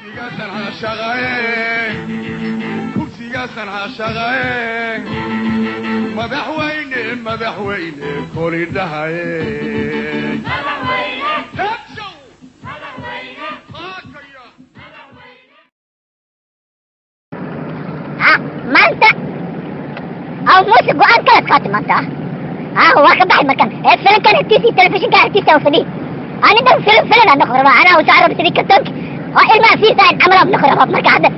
Kursigaasan caashaqaye, kursigaasan caashaqaye, madaxweyne, madaxweyne kolidhahaye. Heebshow! Haakaya! Ha, maanta aw Muuse go-aan kala qaatay maanta. Ah, waa ka baxay markan ee filimkan agtiisa iyo telefishinka agtiisa oo fadhiy. Ani dhan filim filim aan noqon rabaa, anaa usoo carab sidii kartoonka oo ilmaha fiirsa camal aan noqon rabaa. Marka hadda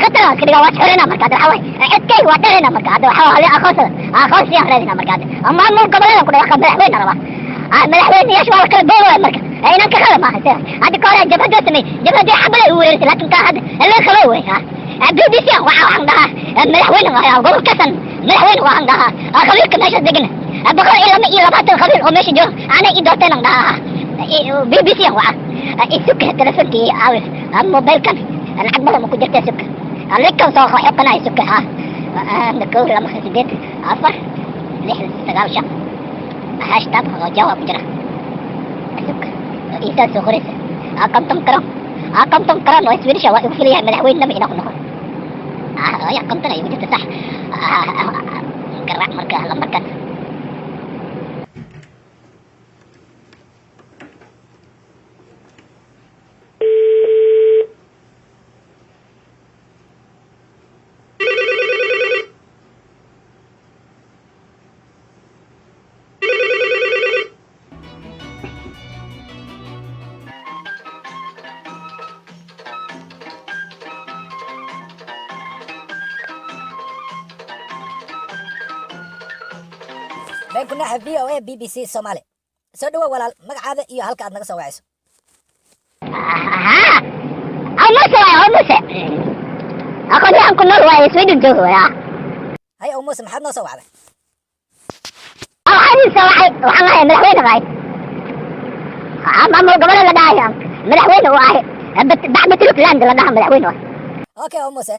khatar aan iska dhigaa, waa xorina. Marka hadda waxaa waaye cidkay waa dharina. Marka hadda waxaa waaye aqoonsada, aqoonsi aan raadina. Marka hadda maamul goboleedan ku dhawaqa, madaxweyne rabaa. Madaxweyneyaasha waa la kala boobaya. Marka inaan ka qada maaha. Hadda ka hore jabhadoo sameey, jabhadii xabada u weerarisay, laakiin kaa hadda la qabo wey. Ha, BBC waxa waxaan dhahaa madaxweyne waa gobolkaasan, madaxweyne waxaan dhahaa qabiilka meesha degan, 122 qabiil oo meesha jooga ana i doorteen aan dhahaa. BBC waxa isuka telefonkii aawis, mobilkan lacag badan ma ku jirta. Suka linkan soo xoqanaya, suka. Ha, 1 2 8 4 6 9 5 hashtag oo jawaab ku jira. Suka isaa soo qoraysa 50 karon, 50 karon oo Swedish waa igu filayahay madaxweynenima inaan ku noqon. Ya, 50 ay igu jirta, sax. Garaac marka lambarkan. Been ku naxa VOA BBC Soomaali. Soo dhawow walaal, magacaada iyo halka aad naga soo wacayso. Ha, aw Muuse waay, aw Muuse aqoonyahan ku nool waaye, Sweden jooga waay. Hay, ow Muuse, maxaad noo soo wacday? Waxaan idin soo wacay, waxaan ahay madaxweyne waay, maamul goboleed la dhahayo madaxweyne uu ahay, Bacbatulukland la dhaha madaxweyne waay. Okay, ow Muuse,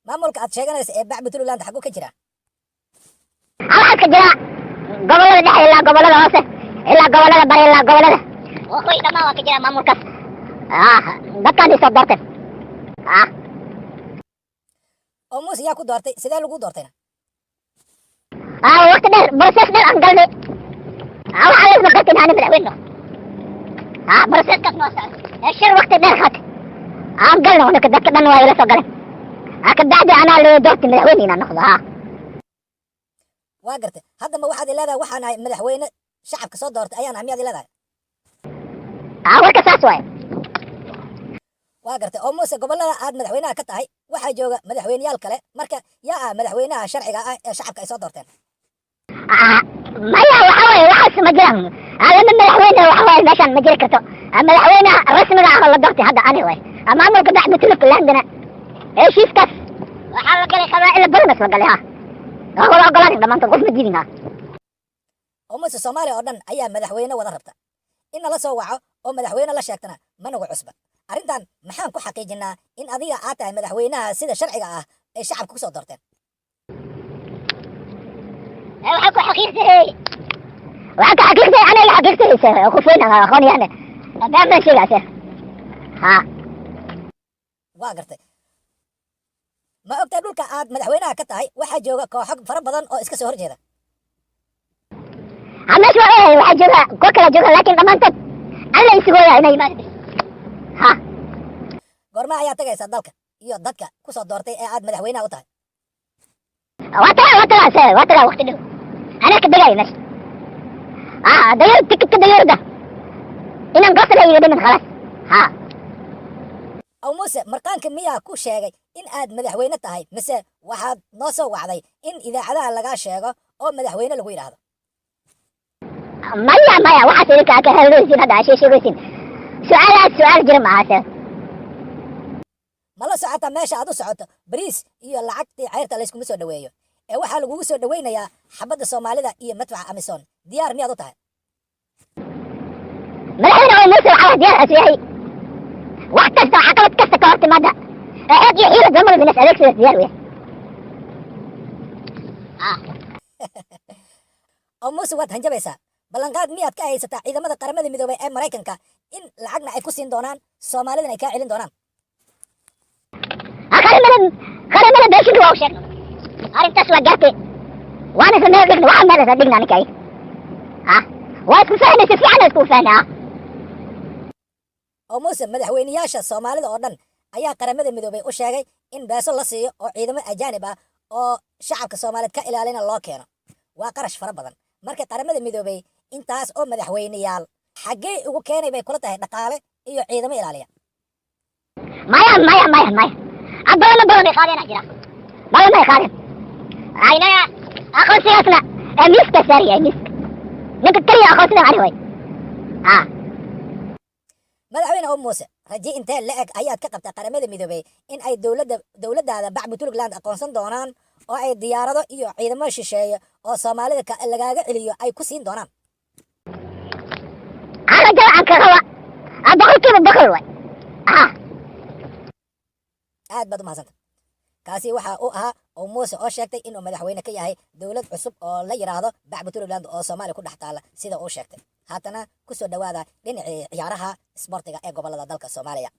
maamulka aad sheeganaysa ee Bacbutululand xaguu ka jira? Waxaa ka jira gobolada dhexe ilaa gobolada hoose ilaa gobolada bari ilaa gobolada waqooyi, dhammaan waa ka jira maamulkaas. Dadkaan isoo doorteen. Ow Muuse, yaa ku doortay? Sidee lagu doortayna? Waqti dheer, process dheer aan galnay. Waxaa la isla gartay ani madaxweyne noqdo. Processkaas noo socda, shir waqti dheer qaatay aan galnay unaka, dadka dhan waa ila soo galeen. Kabacdi anaa loo doortay madaxweyne inaan noqdo, ha. Waa gartay. Hadda ma waxaad i leedahay waxaan ahay madaxweyne shacabka soo doortay ayaan ahay, miyaad i leedahay? Warka saas waaye. Waa gartay. Oo Muuse, gobollada aad madaxweynaha ka tahay waxaa jooga madaxweyneyaal kale. Marka yaa ah madaxweynaha sharciga ah ee shacabka ay soo doorteen? Maya, waxa waaye waxaas ma jiraan. Lama madaxweyne waxa waaye meeshaan ma jiri karto. Madaxweynaha rasmiga ah oo la doortay hadda ani waay. Maamulka Bacbatuluk landana heshiiskaas waxaa la galay, qabaa'ila badan la galay, ha, waa wada ogolaanin dhammaantood, qof ma diidin, ha. Oo Muuse, Soomaaliya oo dhan ayaa madaxweyne wada rabta. In nala soo waco oo madaxweyne la sheegtana ma nagu cusba. Arrintan maxaan ku xaqiijinaa in adiga aad tahay madaxweynaha sida sharciga ah ay shacabka kusoo doorteen? Waxaa ku xaqiiqsay, waxaa ka xaqiiqsay aniga xaqiiqsaysa qof weyn aan aqoon yahay, been baan sheegaysa, ha. Waa gartay. Ma ogtahay dhulka aad madaxweynaha ka tahay waxaa jooga kooxo fara badan oo iska soo horjeeda? Ha, meesha waa ogahay, waxaa jooga kuwa kala jooga, laakiin dhammaantood alla isugooya inay yimaado bis, ha. Goorma ayaa tagaysaa dalka iyo dadka kusoo doortay ee aad madaxweynaha u tahay? Waa tagaa, waa tagaa se, waa tagaa waqti dhow. Anaa ka degaayo meesha, dayar tikidka dayarda inaan goosla iga dhiman, khalaas, ha. Aw Muuse, marqaanka miyaa ku sheegay in aad madaxweyne tahay, mise waxaad noo soo wacday in idaacadaha lagaa sheego oo madaxweyne lagu yidhaahdo? Maya, maya, waxaas idinka ka hadlaysiin hadda aa sheegaysiin, su-aalahaas su-aal jira maaha se. Ma la socotaa meesha aad u socoto bariis iyo lacagtii ceyrta layskuma soo dhoweeyo ee waxaa lagugu soo dhoweynayaa xabadda Soomaalida iyo madfaca AMISOM. Diyaar miyaad u tahay? Madaxweyne oo Muuse waxaa diyaar asu yahay wax kasta, caqabad kasta ka hor timaada, xoog iyo xiilad lamada binas adeegsidaas diyaar weya. Oo Muuse, waad hanjabaysaa. Ballanqaad miyaad ka haysataa ciidamada Qaramada Midoobay ee Maraykanka in lacagna ay ku siin doonaan, Soomaalidana ay kaa celin doonaan? Qaramada beeshinka waa u sheegnay. Arrintaas waa gaartay, waana isla meel dhigna, waxaan meel isla dhigna aniga. Ah, waa isku fahnay, si fiican isku fahnay, ah. Oo Muuse, madaxweyneyaasha Soomaalida oo dhan ayaa Qaramada Midoobay u sheegay in beeso la siiyo oo ciidamo ajaanib ah oo shacabka Soomaaliyeed ka ilaalina loo keeno. Waa qarash fara badan. Marka Qaramada Midoobay intaas oo madaxweyneyaal xaggee ugu keenay bay kula tahay dhaqaale iyo ciidamo ilaaliya? Maya, maya, maya, maya. Ah, balama badan bay qaadeen jira, balama ay qaadeen. Aynaga aqoonsigaasna ee miiska saariyay, miiska ninka keliya aqoonsida ani way, ah. Madaxweyne oo Muuse, raje intee la eg ayaad ka qabtaa Qaramada Midoobay in ay dowladda dowladdaada Bacbutulugland aqoonsan doonaan oo ay diyaarado iyo ciidamo shisheeye oo Soomaalida lagaaga celiyo ay ku siin doonaan? Rajada aan ka qaba, ah, 100% way, ah. Aad baad u mahadsanta. Kaasi waxa uu ahaa oo Muuse oo sheegtay inuu madaxweyne ka yahay dowlad cusub oo la yidhaahdo Bacbutulugland oo Soomaaliya ku dhex taala, sida uu sheegtay. Haatana kusoo dhowaada dhinacii ciyaaraha isboortiga ee gobolada dalka Soomaaliya.